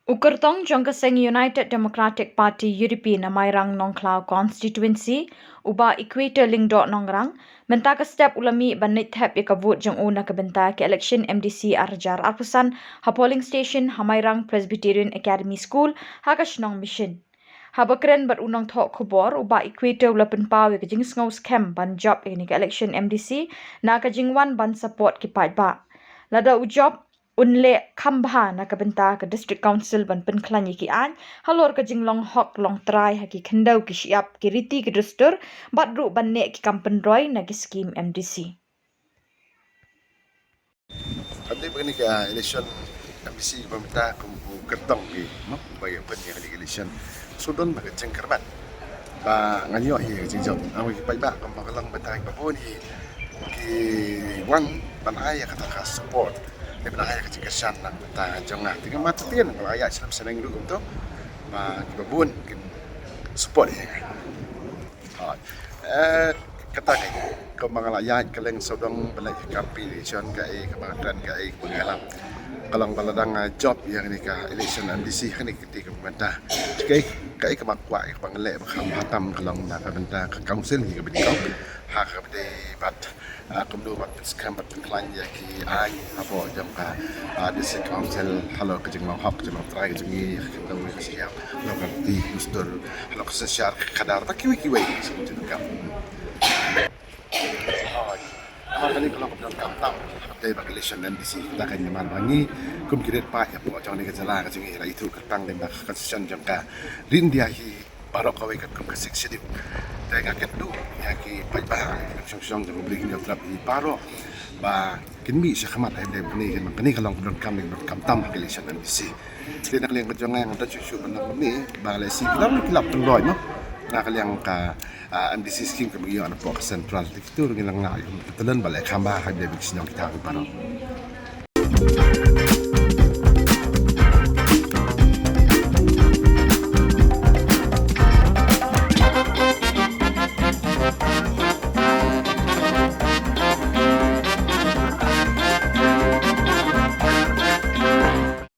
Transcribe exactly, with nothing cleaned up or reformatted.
U kyrtong jong ka seng United Democratic Party, U D P, na Mairang Nongkhlaw Constituency, u Bah Equator Lyngdoh Nongrang, mynta ka step u la mih ban leit thep ïa ka vote jong u na ka bynta ka election M D C ar hajar arphew san ha polling station ha Mairang Presbyterian Academy School ha ka shnong Mission. Haba kren bad u nongthoh khubor, u Bah Equator u la pynpaw ïa ka jingsngew skhem ban jop ïa kane ka election M D C na ka jingwan ban support ki paidbah. Lada u jop, un leh kham bha na ka bynta ka District Council ban pynkhlaiñ ïa ki aiñ halor ka jinglong hok long trai ha ki khyndew ki shyiap, ki riti ki dustur, bad ruh ban neh ki kam pynroi na ki skim M D C. Hadien ba kane ka election M D C ba mynta kum u kyrtong ki, no, ba ïa pyn ïa kane ka election, shu don ba ka jingkyrmen ba ngan ïoh ïa ka jingjop. Namar ki paidbah kum ba ka long mynta kiba bun hi ki wan ban ai ïa kata ka support, ban ai ïa ka jingkyrshan na ka bynta jong nga. Te nga mad shisien ba nga ïaid shnong shnong ruh kumto ba kiba bun kin support ïa nga. Hooid. Eh, kata ka, kumba nga la ïaid kylleng sawdong ba la ïa campaign election kaei kaba nga kren, kaei kaba nga ïalam, ka long ba la dang, eh, jop ïa kane ka election M D C ha kane ka kti kaba mynta. Kaei, kaei kaba nga kwah, kaei kaba nga leh ba kham bha tam ka long na ka bynta ka council hi kaba nyngkong, ha kaba dei bad, ah, kumno ban pynskhem bad pynkhlaiñ ïa ki aiñ hapoh jong ka, ah, District Council halor ka jinglong hok, ka jinglong trai ka jong ngi, ka jong ngi, ka shyiap, halor ka riti dustur, halor ka synshar ka khadar bad kiwei kiwei. Hooid. Namar kane ka long ka pyndonkam tam ha kaba dei bad ka election M D C. Kata ka namar ba ngi kum ki riewpaid hapoh jong kane ka jylla ka jong ngi la ithuh kyrpang lyngba ka constitution jong ka Ri India hi baroh kawei katkum ka Sixth Schedule. Te nga kyntu ïa ki paidbah, ki nongshong shnong jong ka Ri India, ki baroh ba kin mih sha khmat ha kaba dei bad kane, kane ka long ka pyndonkam, ka pyndonkam tam ha ka election M D C. Te na ka liang ka jong nga, nga don shuh shuh ban ong kumne ba lehse ki la, ki la pynroi, no, na ka liang ka, ah, M D C scheme kaba ngi ïoh napoh ka central. Te kito ruh ngi la ngeit ka tnat ba leh kham bha ha kaba dei bad ki shnong kita ki baroh.